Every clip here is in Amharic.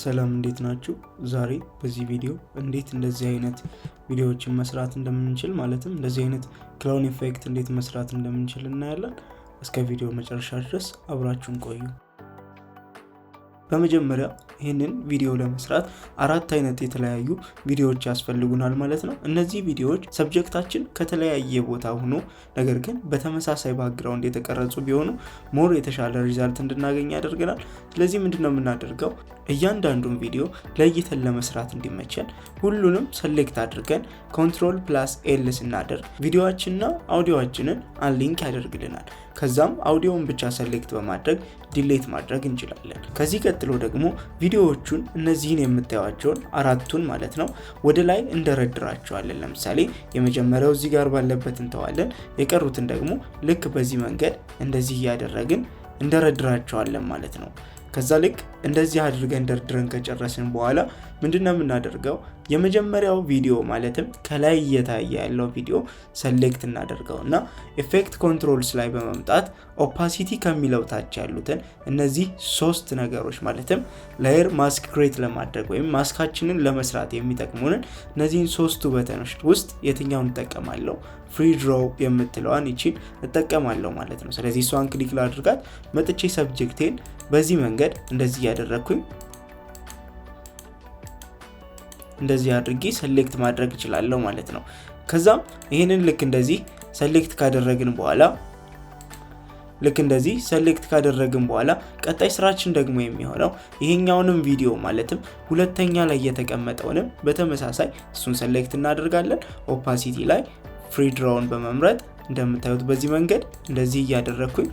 ሰላም፣ እንዴት ናችሁ? ዛሬ በዚህ ቪዲዮ እንዴት እንደዚህ አይነት ቪዲዮዎችን መስራት እንደምንችል፣ ማለትም እንደዚህ አይነት clone effect እንዴት መስራት እንደምንችል እናያለን። እስከ ቪዲዮ መጨረሻ ድረስ አብራችሁን ቆዩ። በመጀመሪያ ይህንን ቪዲዮ ለመስራት አራት አይነት የተለያዩ ቪዲዮዎች ያስፈልጉናል ማለት ነው። እነዚህ ቪዲዮዎች subject ኣችን ከተለያየ ቦታ ሆኖ ነገር ግን በተመሳሳይ background የተቀረጹ ቢሆኑ more የተሻለ result እንድናገኝ ያደርገናል። ስለዚህ ምንድነው የምናደርገው? እያንዳንዱን ቪዲዮ ለይተን ለመስራት እንዲመቸን ሁሉንም select አድርገን Control+L ስናደርግ ቪዲዮአችንና audio ኣችንን unlink ያደርግልናል። ከዛም አውዲዮውን ብቻ select በማድረግ delete ማድረግ እንችላለን። ከዚህ ቀጥሎ ደግሞ ቪዲዮዎቹን እነዚህን የምታዩቸውን አራቱን ማለት ነው ወደ ላይ እንደረድራቸዋለን። ለምሳሌ የመጀመሪያው እዚህ ጋር ባለበት እንተዋለን። የቀሩትን ደግሞ ልክ በዚህ መንገድ እንደዚህ እያደረግን እንደረድራቸዋለን ማለት ነው። ከዛ ልክ እንደዚህ አድርገን ደርድረን ከጨረስን በኋላ ምንድነው የምናደርገው? የመጀመሪያው ቪዲዮ ማለትም ከላይ እየታየ ያለው ቪዲዮ select እናደርገው እና effect controls ላይ በመምጣት opacity ከሚለው ታች ያሉትን እነዚህ ሶስት ነገሮች፣ ማለትም layer mask create ለማድረግ ወይም ማስካችንን ለመስራት የሚጠቅሙንን እነዚህን ሶስቱ button ኦች ውስጥ የትኛውን እጠቀማለሁ? Free draw የምትለዋን ይቺን እጠቀማለሁ ማለት ነው። ስለዚህ እሷን click ላድርጋት። መጥቼ subject ኤን በዚህ መንገድ እንደዚህ እያደረግኩኝ እንደዚህ አድርጌ select ማድረግ እችላለሁ ማለት ነው። ከዛም ይህንን ልክ እንደዚህ select ካደረግን በኋላ ቀጣይ ስራችን ደግሞ የሚሆነው ይሄኛውንም ቪዲዮ ማለትም ሁለተኛ ላይ የተቀመጠውንም በተመሳሳይ እሱን select እናደርጋለን። Opacity ላይ free draw ን በመምረጥ እንደምታዩት በዚህ መንገድ እንደዚህ እያደረግኩኝ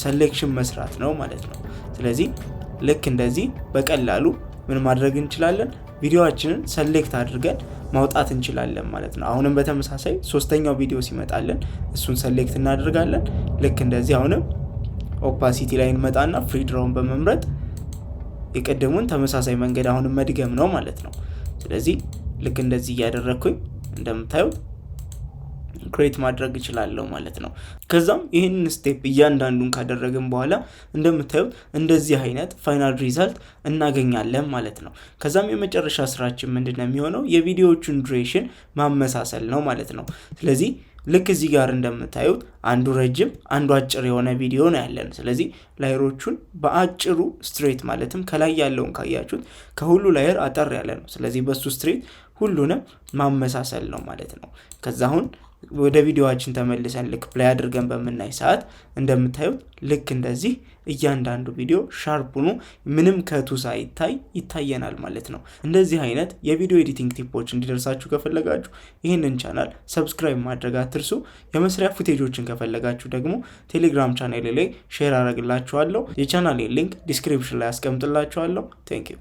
selection መስራት ነው ማለት ነው። ስለዚህ ልክ እንደዚህ በቀላሉ ምን ማድረግ እንችላለን? ቪዲዮአችንን select አድርገን ማውጣት እንችላለን ማለት ነው። አሁንም በተመሳሳይ ሶስተኛው ቪዲዮ ሲመጣልን እሱን select እናደርጋለን። ልክ እንደዚህ አሁንም opacity ላይ እንመጣና free draw ን በመምረጥ የቀደሙን ተመሳሳይ መንገድ አሁንም መድገም ነው ማለት ነው። ስለዚህ ልክ እንደዚህ እያደረግኩኝ እንደምታዩት create ማድረግ እችላለሁ ማለት ነው። ከዛም ይህንን step እያንዳንዱን ካደረግን በኋላ እንደምታዩት እንደዚህ አይነት final result እናገኛለን ማለት ነው። ከዛም የመጨረሻ ስራችን ምንድነው የሚሆነው? የቪዲዮዎቹን duration ማመሳሰል ነው ማለት ነው። ስለዚህ ልክ እዚህ ጋር እንደምታዩት አንዱ ረጅም አንዱ አጭር የሆነ ቪዲዮ ነው ያለን። ስለዚህ layer ኦቹን በአጭሩ straight፣ ማለትም ከላይ ያለውን ካያችሁት ከሁሉ layer አጠር ያለ ነው። ስለዚህ በሱ straight ሁሉንም ማመሳሰል ነው ማለት ነው። ከዛ አሁን ወደ ቪዲዮአችን ተመልሰን ልክ play አድርገን በምናይ ሰዓት እንደምታዩት ልክ እንደዚህ እያንዳንዱ ቪዲዮ sharp ሆኖ ምንም cut ኡ ሳይታይ ይታየናል ማለት ነው። እንደዚህ አይነት የቪዲዮ editing tip ኦች እንዲደርሳችሁ ከፈለጋችሁ ይህንን channel subscribe ማድረግ አትርሱ። የመስሪያ footage ኦችን ከፈለጋችሁ ደግሞ ቴሌግራም ቻናሌ ላይ share አረግላችኋለሁ። የ channel ኤ link description ላይ አስቀምጥላችኋለሁ። Thank you.